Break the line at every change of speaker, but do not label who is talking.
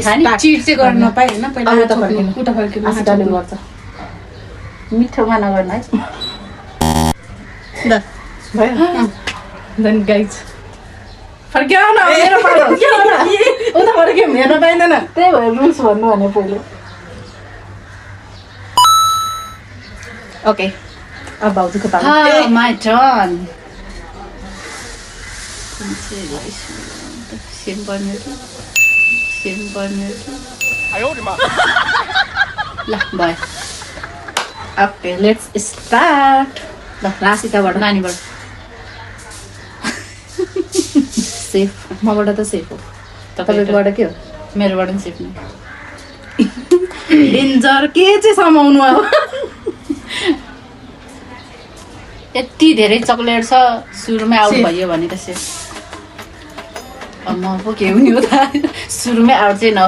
खानी चिट चाहिँ गर्न नपाए हैन पहिला
उता
फर्किनु
आँखा डालिङ गर्छ मिठोमा नगर्नु है
ल
भयो
देन गाइज
फर्क्याउ न मेरो पालो उता फर्क्यौ हेर्न पाइँदैन त्यही भएर रुल्स भन्नु भने पहिले ओके अब भाउजूको पालो
माई टर्न सिम्पल ल भयो
ओके लेट्स स्टार्ट ल राशिताबाट
नानीबाट
सेफ मबाट त सेफ हो तपाईँकोबाट के हो
मेरोबाट पनि सिक्नु
डेन्जर के चाहिँ समाउनु अब
यति धेरै चक्लेट छ सुरुमै आउट भयो भने त सेफ म पो के हुने हो त सुरुमै आउट चाहिँ